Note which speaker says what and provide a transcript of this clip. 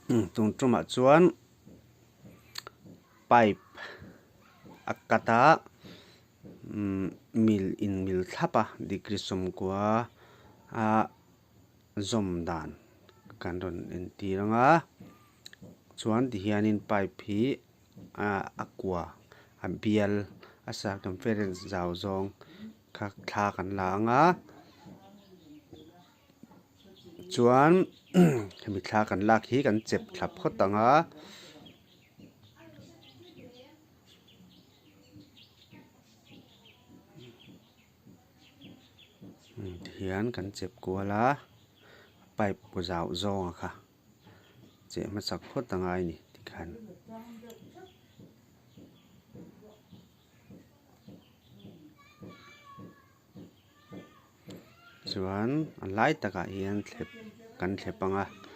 Speaker 1: Tun tumah chuan pipe a cut a mil in mil thlap a degree sawmkua a zawm dan kan rawn entir ang a chuan tihianin pipe hi a kua a bial a circumference zau zawng kha thla kan la ang a. Chuan hemi thla kan lak hi kan chep thla phawt ang a. Tihian kan chep kual a pipe kaw zauh zawng a kha cheh hmasak phawt a ngai a ni tikhan. Chuan a lai takah hian thlep kan thlep ang a.